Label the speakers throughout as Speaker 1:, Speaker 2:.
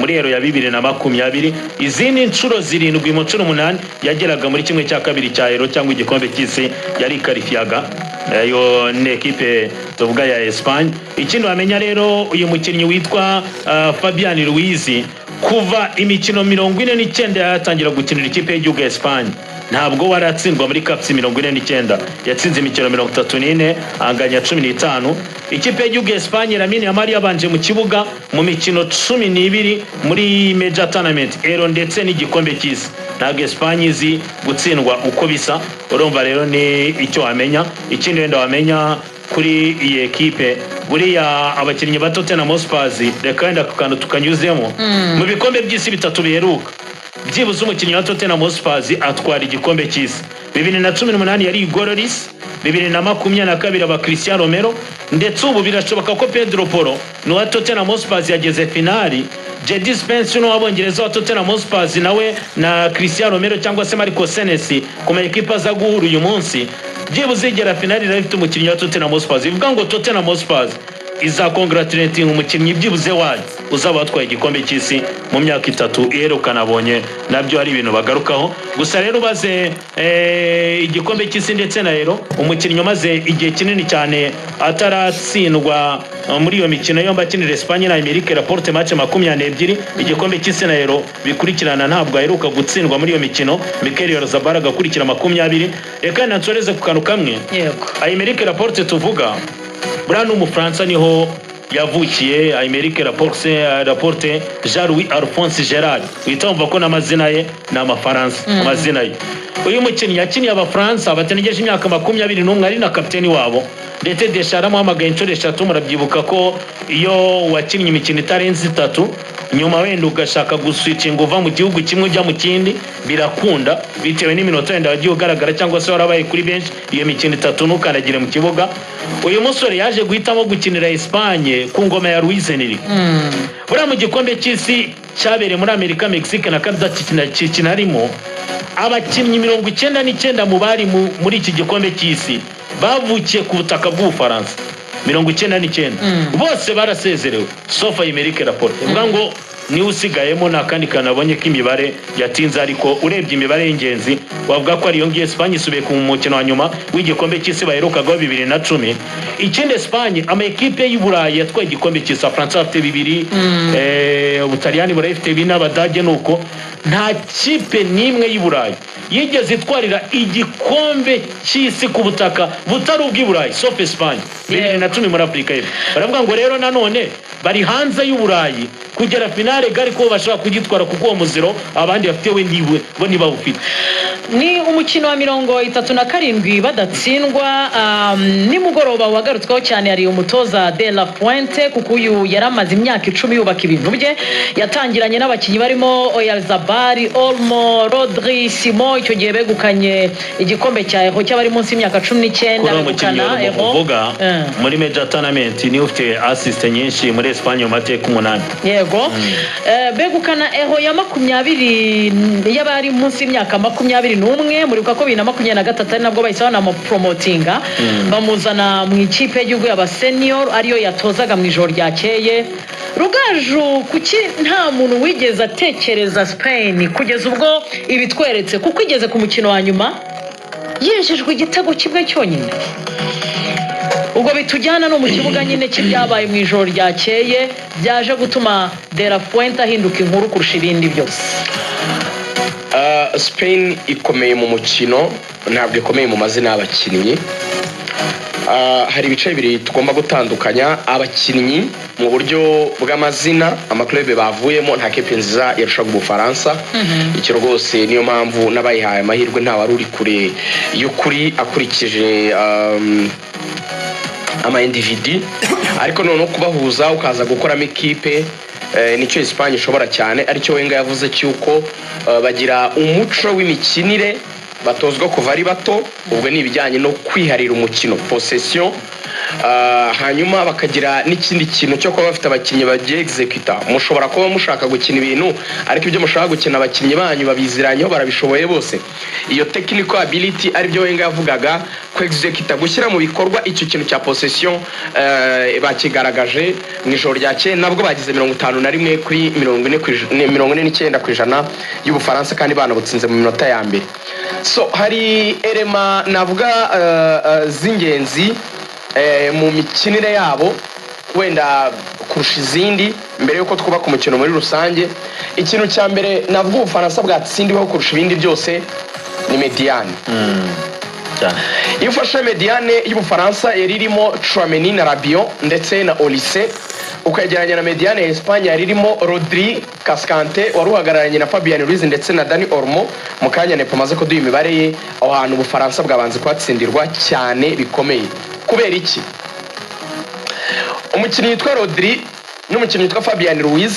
Speaker 1: Muri Euro ya 2020, izindi nshuro zirindwi mu nshuro umunani yageraga muri kimwe cya kabiri cya Euro cyangwa igikombe cy'isi yarikarifiyaga. Iyo ni ekipe tuvuga ya Espagne. Ikindi wamenya rero, uyu mukinnyi witwa Fabian Ruiz, kuva imikino 49 yatangira gukinira ikipe y'igihugu ya Espagne, ntabwo waratsindwa muri caps 49. Yatsinze imikino 34, anganya 15. Ikipe y'igihugu ya Espagne, Lamine Yamal yabanje mu kibuga mu mikino 12 muri major tournament, Euro ndetse n'igikombe cy'isi. Ntabwo Espagne izi gutsindwa uko bisa. Urumva rero ni icyo wamenya. Ikindi wenda wamenya kuri iyi ekipe, buriya abakinnyi ba Tottenham Hotspur, reka wenda ako kantu tukanyuzemo, mu bikombe by'isi bitatu biheruka, byibuze umukinnyi wa Tottenham Hotspur atwara igikombe cy'isi. 2018 yari Hugo Lloris, 2022 aba Cristian Romero, ndetse ubu birashoboka ko Pedro Porro ni uwa Tottenham Hotspur yageze finali. Djed Spence ni uw'Abongereza wa Tottenham Hotspur, nawe na Cristian Romero cyangwa se Marco Senesi, ku ma ekipa aza guhura uyu munsi, byibuze igera finali iraba ifite umukinnyi wa Tottenham Hotspur. Bivuga ngo Tottenham Hotspur iza congratulating umukinnyi byibuze wayo uzaba watwaye igikombe cy'isi mu myaka 3 iheruka. Nabonye nabyo ari ibintu bagarukaho. Gusa rero ubaze igikombe cy'isi ndetse na Euro, umukinnyi umaze igihe kinini cyane ataratsindwa muri iyo mikino yombi akinira Espagne na Aymeric Laporte, match 22, igikombe cy'isi na Euro bikurikirana, ntabwo aheruka gutsindwa muri iyo mikino. Mikel Oyarzabal agakurikira 20. Reka nansoreze ku kantu kamwe.
Speaker 2: Yego.
Speaker 1: Aymeric Laporte tuvuga, buriya ni Umufaransa, niho yavukiye. Aymeric Laporte Jean Louis Alphonse Gerard, uhita wumva ko n'amazina ye ni Amafaransa amazina ye. Uyu mukinnyi yakiniye Abafaransa batarengeje imyaka 21, ari na kapiteni wabo, ndetse Deschamps aramuhamagaye inshuro eshatu. Murabyibuka ko iyo wakinnye imikino itarenze itatu, nyuma wenda ugashaka guswicinga uva mu gihugu kimwe ujya mu kindi, birakunda bitewe n'iminota wenda wagiye ugaragara cyangwa se warabaye kuri benshi iyo mikino itatu ntukandagire mu kibuga. Uyu musore yaje guhitamo gukinira Espagne ku ngoma ya Luis Enrique. Buriya mu gikombe cy'isi cyabereye muri Amerika, Mexique na Canada kinarimo, abakinnyi 99 mu bari muri iki gikombe cy'isi bavukiye ku butaka bw'Ubufaransa, 99 bose barasezerewe, sauf Aymeric Laporte. Bivuga ngo niwe usigayemo. Nta kandi kantu nabonye k'imibare yatinze, ariko urebye imibare y'ingenzi wavuga ko ariyo ngiyo. Espagne isubiye ku mukino wa nyuma w'igikombe cy'isi baherukagaho 2010. Ikindi, Espagne, ama ekipe y'i Burayi yatwaye igikombe cy'isi, Abafaransa bafite bibiri, Ubutaliyani burayifite bine, Abadage ni uko. Nta kipe n'imwe y'i Burayi yigeze itwarira igikombe cy'isi ku butaka butari ubw'i Burayi sauf Espagne, 2010 muri Afurika y'Epfo. Baravuga ngo rero nanone bari hanze y'Uburayi kugera finale gari ko bashobora kugitwara, kuko uwo muziro abandi bafite we niwe bo ntibawufite.
Speaker 2: Ni umukino wa 37 badatsindwa. Nimugoroba wagarutsweho cyane yari umutoza De La Fuente, kuko uyu yari amaze imyaka 10 yubaka ibintu bye. Yatangiranye n'abakinnyi barimo Oyarzabal, Olmo, Rodri, Simon. Icyo gihe begukanye igikombe cya Euro cy'abari munsi y'imyaka 19.
Speaker 1: Kuri uwo mukinnyi
Speaker 2: Begukana Euro.
Speaker 1: uvuga, muri major tournament niwe ufite assist nyinshi muri Espagne mu mateka umunani.
Speaker 2: Yego. Begukana Euro ya 20 y'abari munsi y'imyaka 21. Muribuka ko 2023 ari nabwo bahise banamupromotinga, bamuzana mu ikipe y'igihugu y'abasenior, ariyo yatozaga mu ijoro ryakeye. Rugaju, kuki nta muntu wigeze atekereza Spain kugeza ubwo ibitweretse, kuko igeze ku mukino wa nyuma yinjijwe igitego kimwe cyonyine? Ubwo bitujyana no mu kibuga nyine cy'ibyabaye mu ijoro ryakeye byaje gutuma De La Fuente ahinduka inkuru kurusha ibindi byose.
Speaker 3: Spain ikomeye mu mukino, ntabwo ikomeye mu mazina y'abakinnyi. Hari ibice bibiri tugomba gutandukanya: abakinnyi mu buryo bw'amazina, amaklube bavuyemo. Nta kipe nziza yarushaga Ubufaransa, icyo rwose niyo mpamvu n'abayihaye amahirwe nta wari uri kure y'ukuri akurikije ama individu. Ariko noneho kubahuza ukaza gukoramo ikipe, nicyo Espagne ishobora cyane, aricyo Wenger yavuze cy'uko bagira umuco w'imikinire batozwa kuva ari bato. Ubwo ni ibijyanye no kwiharira umukino, possession. Hanyuma bakagira n'ikindi kintu cyo kuba bafite abakinnyi bagiye executa. Mushobora kuba mushaka gukina ibintu, ariko ibyo mushaka gukina abakinnyi banyu babiziranyeho, barabishoboye bose. Iyo technical ability, aribyo Wenger yavugaga, ku executa, gushyira mu bikorwa icyo kintu cya possession, bakigaragaje mu ijoro ryakeye. Nabwo bagize 51 kuri 49% y'Ubufaransa, kandi banabutsinze mu minota ya mbere. So hari éléments navuga z'ingenzi mu mikinire yabo wenda kurusha izindi, mbere y'uko twubaka umukino muri rusange. Ikintu cya mbere navuga Ubufaransa bwatsindiweho kurusha ibindi byose ni médiane.
Speaker 1: Cyane.
Speaker 3: Iyo ufashe médiane y'Ubufaransa yari irimo Tchouameni na Rabiot ndetse na Olise, ukagereranya na médiane ya Espagne yari irimo Rodri, Cascante wari uhagararanye na Fabian Ruiz ndetse na Dani Olmo, mu kanya Nepo amaze kuduha imibare ye, aho hantu Ubufaransa bwabanze kuhatsindirwa cyane bikomeye. Kubera iki? Umukinnyi witwa Rodri n'umukinnyi witwa Fabian Ruiz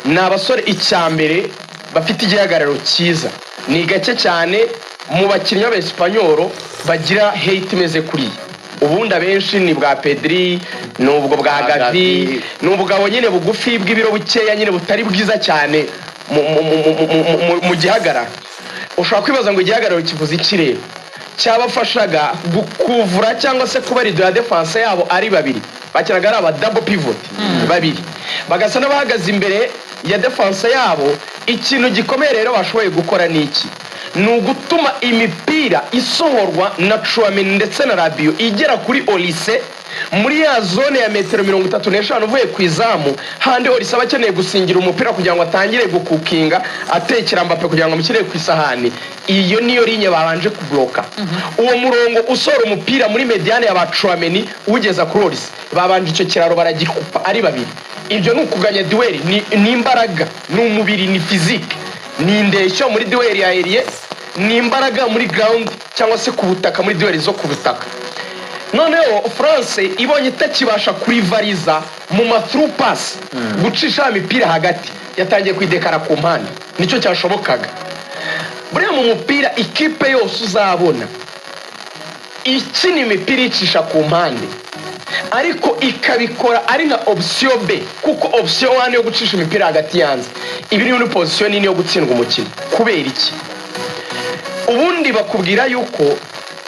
Speaker 3: ni abasore, icya mbere, bafite igihagararo cyiza. Ni gake cyane mu bakinnyi b'Abesipanyoro bagira height imeze kuriya. Ubundi abenshi ni bwa Pedri, ni ubwo bwa Gavi,
Speaker 4: Gavi.
Speaker 3: ni ubugabo nyine bugufi bw'ibiro bukeya nyine, butari bwiza cyane mu gihagararo. Ushobora kwibaza ngo igihagararo kivuze iki? Rero cyabafashaga gukuvura cyangwa se kuba rideau ya défense yabo. Ari babiri bakinaga ari aba double pivot babiri, bagasa n'abahagaze imbere ya défense yabo. Ikintu gikomeye rero bashoboye gukora ni iki? Ni ugutuma imipira isohorwa na Tchouameni ndetse na Rabiot igera kuri Olise muri ya zone ya metero 35 uvuye ku izamu, handi Olise aba akeneye gusingira umupira kugira ngo atangire gukukinga, atekera Mbappe kugira ngo amushyire ku isahani. Iyo niyo ligne babanje kubloka. Uwo murongo usohora umupira muri médiane ya ba Tchouameni ugeza kuri Olise, babanje icyo kiraro baragikupa ari babiri. Ibyo ni ukuganya duel, ni imbaraga, ni umubiri, ni physique, ni indeshyo muri duel ya aérien, ni imbaraga muri ground cyangwa se ku butaka, muri duel zo ku butaka. Noneho France ibonye itakibasha kurivariza mu ma through pass, gucisha imipira hagati, yatangiye kwidekara ku mpande. Nicyo cyashobokaga. Buriya mu mupira, ikipe yose uzabona ikina imipira icisha ku mpande, ariko ikabikora ari nka option B, kuko option 1 yo gucisha imipira hagati yanze, iba iri muri position nini yo gutsindwa umukino. Kubera iki? Ubundi bakubwira yuko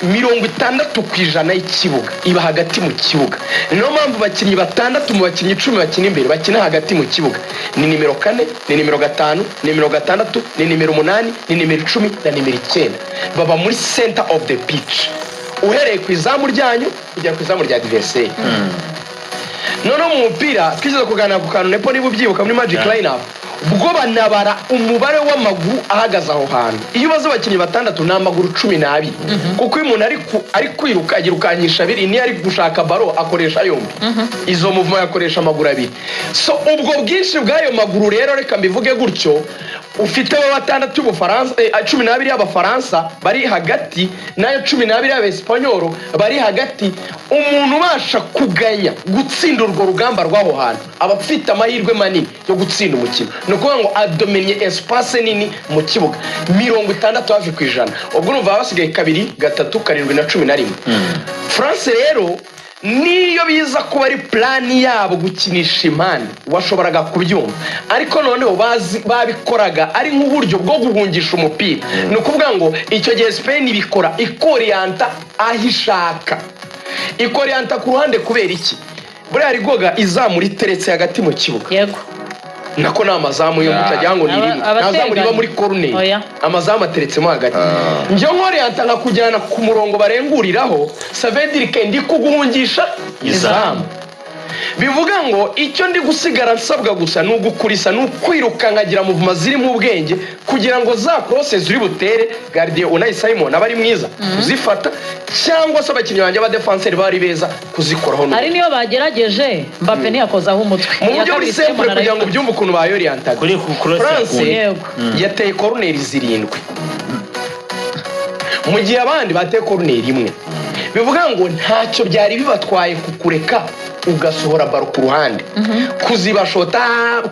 Speaker 3: 60% y'ikibuga iba hagati mu kibuga. Niyo mpamvu abakinnyi batandatu mu bakinnyi 10 bakina imbere bakina hagati mu kibuga: ni nimero 4, ni nimero 5, ni nimero 6, ni nimero 8, ni nimero 10 na nimero 9. Baba muri center of the pitch, uhereye ku izamu ryanyu kugera ku izamu rya adversaire. Noneho mu mupira twigeze kuganira ku kantu, Nepo, niba ubyibuka, muri Magic Line Up, ubwo banabara umubare w'amaguru ahagaze aho hantu. Iyo ubaze abakinnyi batandatu, ni amaguru 12, kuko iyo umuntu ari kwiruka agirukankisha abiri, niyo ari gushaka ballon akoresha yombi. Izo mouvement yakoresha amaguru abiri. So ubwo bwinshi bw'ayo maguru rero, reka mbivuge gutyo, ufite bo batandatu y'Ubufaransa, 12 y'Abafaransa bari hagati, n'ayo 12 y'Abesipanyoro bari hagati, umuntu ubasha kuganya, gutsinda urwo rugamba rw'aho hantu, aba afite amahirwe manini yo gutsinda umukino. Ni ukuvuga ngo adomenye espace nini mu kibuga, 60 hafi ku ijana. Ubwo urumva baba basigaye kabiri, gatatu, karindwi na 11. France rero, niyo biza kuba ari plan yabo gukinisha impande, washoboraga kubyumva, ariko noneho bazi babikoraga ari nk'uburyo bwo guhungisha umupira. Ni ukuvuga ngo icyo gihe Spain ibikora ikoriyanta aho ishaka, ikoriyanta ku ruhande. Kubera iki? Buriya rigoga izamu riteretse hagati mu kibuga. Nako ni amazamu yo mutagira ngo ni rimwe, nta zamu riba muri corner.
Speaker 2: Oya.
Speaker 3: Amazamu ateretsemo hagati. Njye nkoriyanta nkakujyana ku murongo barenguriraho, ça veut dire que ndi kuguhungisha izamu. Bivuga ngo icyo ndi gusigara nsabwa gusa ni ugukurisa, ni ukwiruka, nkagira mouvement zirimo ubwenge kugira ngo za cross ziri butere gardien Unai Simon aba ari mwiza kuzifata, cyangwa se abakinnyi banjye b'abadefanseri baba ari beza kuzikoraho.
Speaker 2: Hari niyo bagerageje, Mbappe ntiyakozaho umutwe.
Speaker 3: Mu
Speaker 2: Iya
Speaker 3: buryo buri
Speaker 2: kabiri
Speaker 3: simple,
Speaker 2: Simon
Speaker 3: kugira ngo
Speaker 2: arayifata.
Speaker 3: ubyumve ukuntu bayoriyantaga,
Speaker 1: Kuri cross ya
Speaker 3: France
Speaker 1: Koundé.
Speaker 3: Yateye koruneri zirindwi mu gihe abandi bateye koruneri imwe. Bivuga ngo ntacyo byari bibatwaye kukureka. Ugasohora ballon ku ruhande, kuzibashota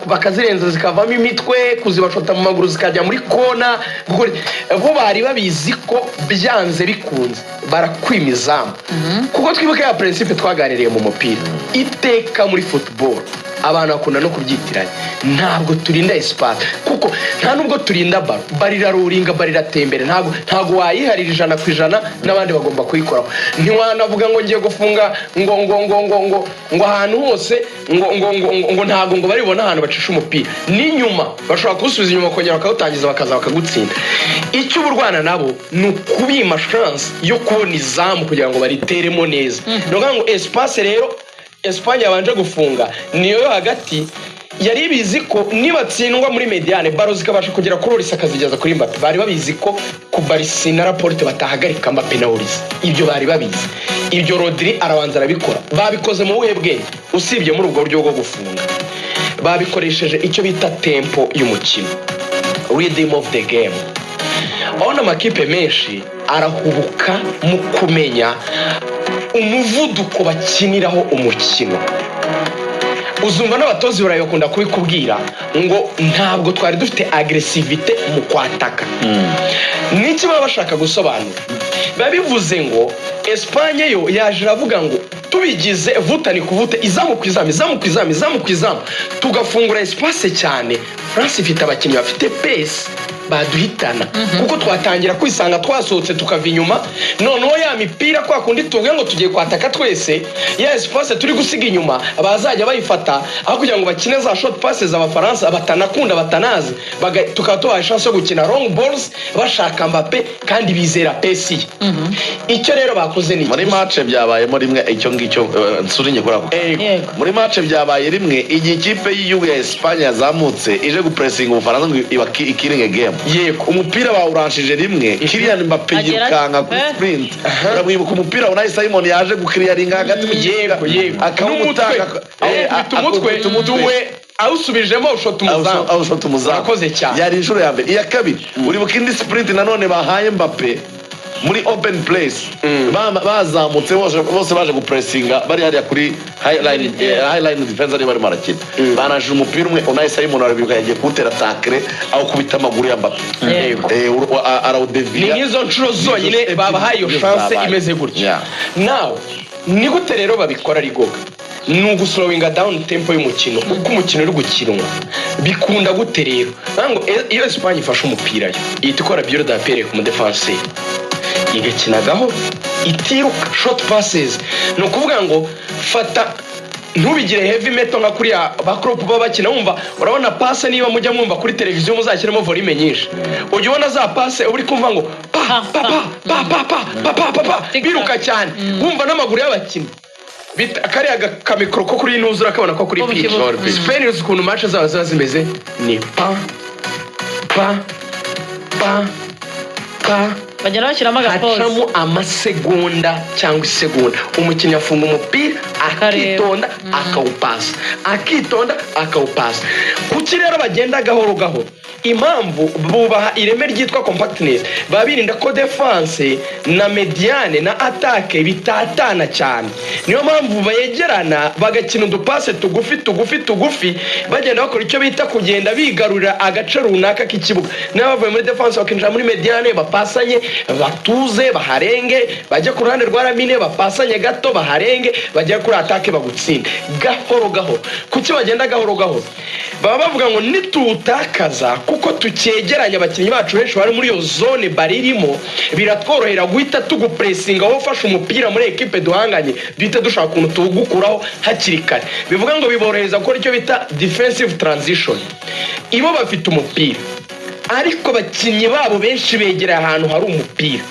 Speaker 3: bakazirenza zikavamo imitwe, kuzibashota mu maguru zikajya muri kona. Bo bari babizi ko byanze bikunze barakwima izamu, kuko twibuke ya principe twaganiriye mu mupira iteka muri football, abantu bakunda no kubyitiranya. Ntabwo turinda espace, kuko nta nubwo turinda ballon. Ballon iraruringa, ballon iratembera. Ntabwo wayiharira 100%, n'abandi bagomba kuyikoraho. Ntiwanavuga ngo ngiye gufunga ngo ahantu hose ngo ntabwo ngo baribona ahantu bacisha umupira. N'inyuma bashobora kuwusubiza inyuma, bakongera bakawutangiza, bakaza bakagutsinda. Icyo uba urwana nabo ni ukubima chance yo kubona izamu kugira ngo bariteremo neza. Ni ukuvuga ngo espace rero Espagne yabanje gufunga niyo yo hagati. Yari ibizi ko nibatsindwa muri médiane, ballon zikabasha kugera kuri Olise akazigeza kuri Mbappe. Bari babizi ko Cubarsi na Laporte batahagarika Mbappe na Olise. Ibyo bari babizi. Ibyo Rodri arabanza arabikora. Babikoze mu buhe bwenge usibye muri ubwo buryo bwo gufunga? Babikoresheje icyo bita tempo y'umukino, rhythm of the game. Aho amakipe menshi arahubuka mu kumenya umuvuduko bakiniraho umukino. Uzumva n'abatoza burayi bakunda kubikubwira ngo ntabwo twari dufite agressivité mu kwataka. N'iki baba bashaka gusobanura? Biba bivuze ngo Espagne yo yaje iravuga ngo tubigize vuta ni kuvute, izamu ku izamu, izamu ku izamu, izamu ku izamu, tugafungura espace cyane, France ifite abakinnyi bafite pace baduhitana, kuko twatangira kwisanga twasohotse tukava inyuma. Noneho ya mipira kwa kundi tuvuge ngo tugiye kwataka twese, ya espace turi gusiga inyuma bazajya bayifata aho kugira ngo bakine za short passes abafaransa batanakunda batanazi, tukaba tubahaye chance yo gukina long balls bashaka Mbappe kandi bizera pace ye. Icyo rero bakoze ni iki?
Speaker 4: Muri match byabayemo rimwe icyo ngicyo, nsurinye kuri ako kantu.
Speaker 3: Yego.
Speaker 2: Yego.
Speaker 4: Muri match byabaye rimwe igihe ikipe y'igihugu ya Espagne yazamutse ije gupressinga Ubufaransa ngo ikiringe game. Umupira bawuranshije rimwe, Kylian Mbappe yirukanka kuri sprint. Uramwibuka umupira Unai Simon yaje gukiriyaringa hagati mu kibuga,
Speaker 3: Yego.
Speaker 4: akawumutanga,
Speaker 3: awukubita umutwe.
Speaker 4: akawukubita umutwe.
Speaker 3: Duwe awusubijemo ushota umuzamu.
Speaker 4: Awushota umuzamu.
Speaker 3: Urakoze cyane.
Speaker 4: Yari inshuro ya mbere. Iya kabiri, uribuka indi sprint nanone bahaye Mbappe muri open place. Bazamutse bose bose baje gupressinga, bari hariya kuri high line, high line defense ari barimo barakina. Banajije umupira umwe, Unai Simon arabibuka, yagiye kuwutera tackle, awukubita amaguru ya Mbappe.
Speaker 3: Ni
Speaker 4: Arawudeviya.
Speaker 3: nk'izo nshuro zonyine
Speaker 4: Ebyiri
Speaker 3: babahaye iyo
Speaker 4: nizo
Speaker 3: chance
Speaker 4: zabaye.
Speaker 3: imeze gutya. Nawe ni gute rero babikora rigoga? Ni uguslowinga down tempo y'umukino, uko umukino uri gukinwa bikunda gute rero? Ntabwo iyo Espagne ifashe umupira, yo ihita ikora build up ku mudefanseri, igakina gahoro itiruka, short passes. Ni ukuvuga ngo fata, ntubigire heavy metal nka kuriya ba Klopp baba bakina. Wumva, urabona passe, niba mujya mwumva kuri televiziyo muzashyiremo volume nyinshi, ujya ubona za passe uba uri kumva ngo pa pa pa pa pa pa pa pa pa pa, biruka cyane, wumva n'amaguru y'abakinnyi. Kariya kamikoro ko kuri ntuzi urakabona ko kuri
Speaker 2: Ko mu
Speaker 3: pitch.
Speaker 2: kibuga.
Speaker 3: Spain uzi ukuntu match zabo ziba zimeze? Ni pa pa pa pa.
Speaker 2: Bagenda bashyiramo agapoze.
Speaker 3: Hacamo amasegonda cyangwa isegonda, umukinnyi afunga umupira,
Speaker 2: Akareba.
Speaker 3: akitonda akawupasa, akitonda akawupasa. Kuki rero bagenda gahoro gahoro? Impamvu bubaha ireme ryitwa compactness. Baba birinda ko défense na médiane na attaque bitatana cyane. Niyo mpamvu begerana, bagakina udupase tugufi tugufi tugufi, bagenda bakora icyo bita kugenda bigarurira agace runaka k'ikibuga. Niba bavuye muri défense bakinjira muri médiane, bapasanye batuze baharenge, bajye ku ruhande rwa Lamine bapasanye gato baharenge, bajye kuri attaque bagutsinde gahoro gahoro. Kuki bagenda gahoro gahoro? Baba bavuga ngo nituwutakaza, kuko tucyegeranya abakinnyi bacu benshi bari muri iyo zone baririmo, biratworohera guhita tugupressinga. Wowe ufashe umupira muri ekipe duhanganye, duhita dushaka ukuntu tuwugukuraho hakiri kare. Bivuga ngo biborohereza gukora icyo bita defensive transition. Ibo bafite umupira, ariko abakinnyi babo benshi begereye ahantu hari umupira,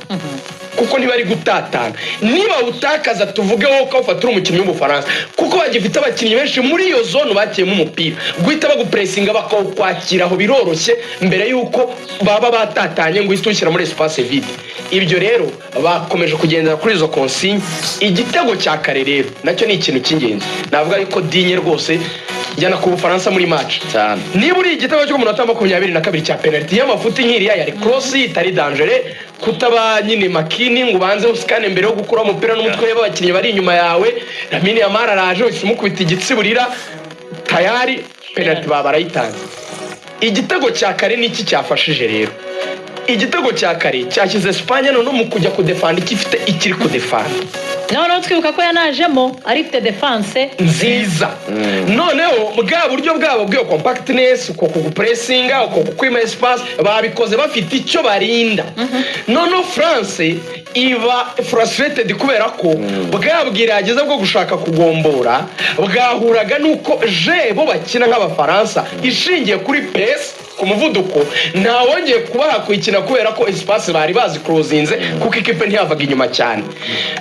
Speaker 3: kuko ntibari gutatana. Niba utakaza, tuvuge wowe ko ufata uri umukinnyi w'Ubufaransa, kuko bagifite abakinnyi benshi muri iyo zone bakiyemo umupira, guhita bagupressinga bakawukwakira aho biroroshye mbere y'uko baba batatanye ngo uhite uwushyira muri espace vide. Ibyo rero bakomeje kugendera kuri izo consigne. Igitego cya kare rero nacyo ni ikintu cy'ingenzi. Navuga yuko Digne rwose Jyana ku Bufaransa muri match.
Speaker 4: Cyane.
Speaker 3: Niba uri igitego cyo ku munota 22 cya penalty y'amafuti nk'iriya yari cross itari dangereux, kutaba nyine makini ngo ubanze usikane mbere yo gukura umupira n'umutwe, urebe abakinnyi bari inyuma yawe. Lamine Yamal araje, uhise umukubita igitsiburira, tayari penalty baba barayitanze. Igitego cya kare ni iki cyafashije rero? Igitego cya kare cyashyize Espagne noneho mu kujya kudefanda icyo ifite, ikiri kudefanda.
Speaker 2: Noneho twibuka ko yanajemo ari ifite defense
Speaker 3: nziza. Noneho bwa buryo bwabo bw'iyo compactness, uko kugupressinga, uko kukwima espace, babikoze bafite icyo barinda. Noneho France iba frustrated kubera ko bwa bwirageza bwo gushaka kugombora bwahuraga n'uko je bo bakina nk'Abafaransa ishingiye kuri pace, ku muvuduko. Ntawongeye kubaha kuyikina kubera ko espace bari bazi kurozinze, kuko ikipe ntiyavaga inyuma cyane.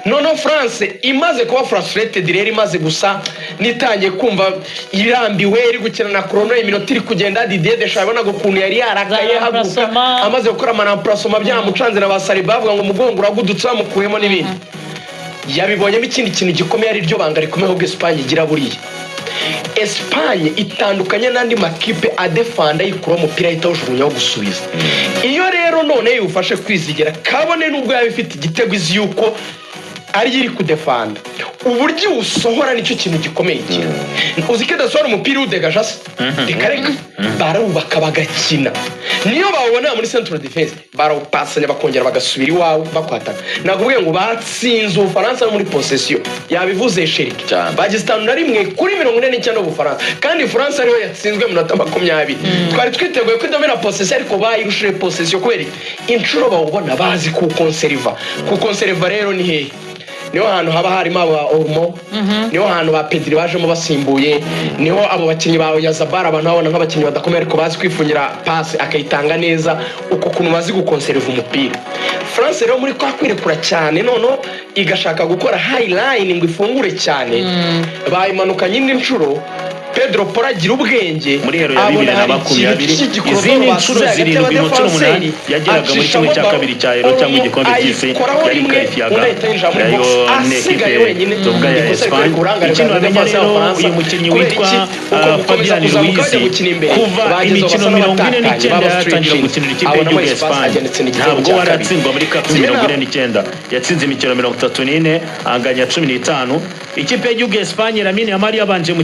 Speaker 3: Noneho France imaze kuba frustrated rero, imaze gusa nitangiye kumva irambiwe, iri gukina na chrono, iminota iri kugenda, Didier Deschamps yabonaga ukuntu yari yarakaye,
Speaker 2: Za
Speaker 3: haguruka
Speaker 2: remplacement.
Speaker 3: amaze gukora amaremplacement byamucanze, na ba Saliba bavuga ngo umugongo uragudutse, bamukuyemo n'ibindi. Yabibonyemo ikindi kintu gikomeye, ari ryo banga rikomeye ahubwo Espagne igira. Buriya Espagne itandukanye n'andi makipe adefanda yikuraho umupira ahita awujugunyaho gusubiza. Iyo rero none iwufashe kwizigira, kabone n'ubwo yaba ifite igitego, izi yuko ariyo iri kudefanda, uburyo iwusohora nicyo kintu gikomeye igira. Uzi ko idasohora umupira iwudegaje asa, reka reka, barawubaka bagakina. Niyo bawubonera muri central defense, barawupasanya bakongera bagasubira iwawe bakwataka. Nakubwiye ngo batsinze Ubufaransa no muri possession, yabivuze Sherike.
Speaker 4: Cyane.
Speaker 3: Bagize 51% y'Ubufaransa, kandi France ariyo yatsinzwe mu minota 20. Twari twiteguye ko idomina possession, ariko bayirushije possession kubera iki? Inshuro bawubona bazi kuwukonseriva. Kuwukonseriva rero ni hehe? Niho hantu haba harimo aba Olmo, niho hantu ba Pedri bajemo basimbuye, niho abo bakinnyi ba Oyarzabal, abantu babona nk'abakinnyi badakomeye ariko bazi kwifungira pasi akayitanga neza, uko kuntu bazi gukonseriva umupira. France rero muri kwa kwirekura cyane, noneho igashaka gukora high line ngo ifungure cyane, bayimanukanye indi nshuro. Pedro Porro agira ubwenge,
Speaker 1: Muri Euro ya
Speaker 3: abona
Speaker 1: bibiri na
Speaker 3: hari ikintu
Speaker 1: makumyabiri,
Speaker 3: cy'igikorodoro
Speaker 1: izindi
Speaker 3: basize
Speaker 1: nshuro
Speaker 3: hagati
Speaker 1: 7 mu nshuro 8
Speaker 3: y'abadefanseri,
Speaker 1: yageraga muri kimwe cya
Speaker 3: acishamo
Speaker 1: kabiri cya Euro cyangwa igikombe cy'isi,
Speaker 3: ayikoraho
Speaker 1: yari
Speaker 3: rimwe,
Speaker 1: karifiyaga.
Speaker 3: undi ahita yinjira muri
Speaker 1: Nayo
Speaker 3: box,
Speaker 1: ni
Speaker 3: asigaye
Speaker 1: ekipe
Speaker 3: wenyine.
Speaker 1: tuvuga ya
Speaker 3: Ikosa
Speaker 1: Espagne.
Speaker 3: rikwereka uburangare
Speaker 1: Ikindi
Speaker 3: bwa
Speaker 1: wamenya
Speaker 3: defense
Speaker 1: rero,
Speaker 3: y'Abafaransa.
Speaker 1: uyu mukinnyi
Speaker 3: Kubera
Speaker 1: witwa
Speaker 3: iki? Uko gukomeza
Speaker 1: Fabian
Speaker 3: kuzamuka
Speaker 1: Ruiz,
Speaker 3: bajya gukina imbere,
Speaker 1: kuva
Speaker 3: bagezeho
Speaker 1: imikino
Speaker 3: basa
Speaker 1: 49
Speaker 3: n'abatatanye, baba
Speaker 1: yatangira
Speaker 3: stretching.
Speaker 1: gukinira ikipe
Speaker 3: Abonamo
Speaker 1: y'igihugu ya
Speaker 3: espace,
Speaker 1: Espagne,
Speaker 3: agenda atsinda igitego
Speaker 1: ntabwo
Speaker 3: cya kabiri.
Speaker 1: waratsindwa muri cup
Speaker 3: Njye
Speaker 1: 49. Yatsinze imikino 34, anganya 15. Ikipe y'igihugu ya Espagne, Lamine Yamal yabanje mu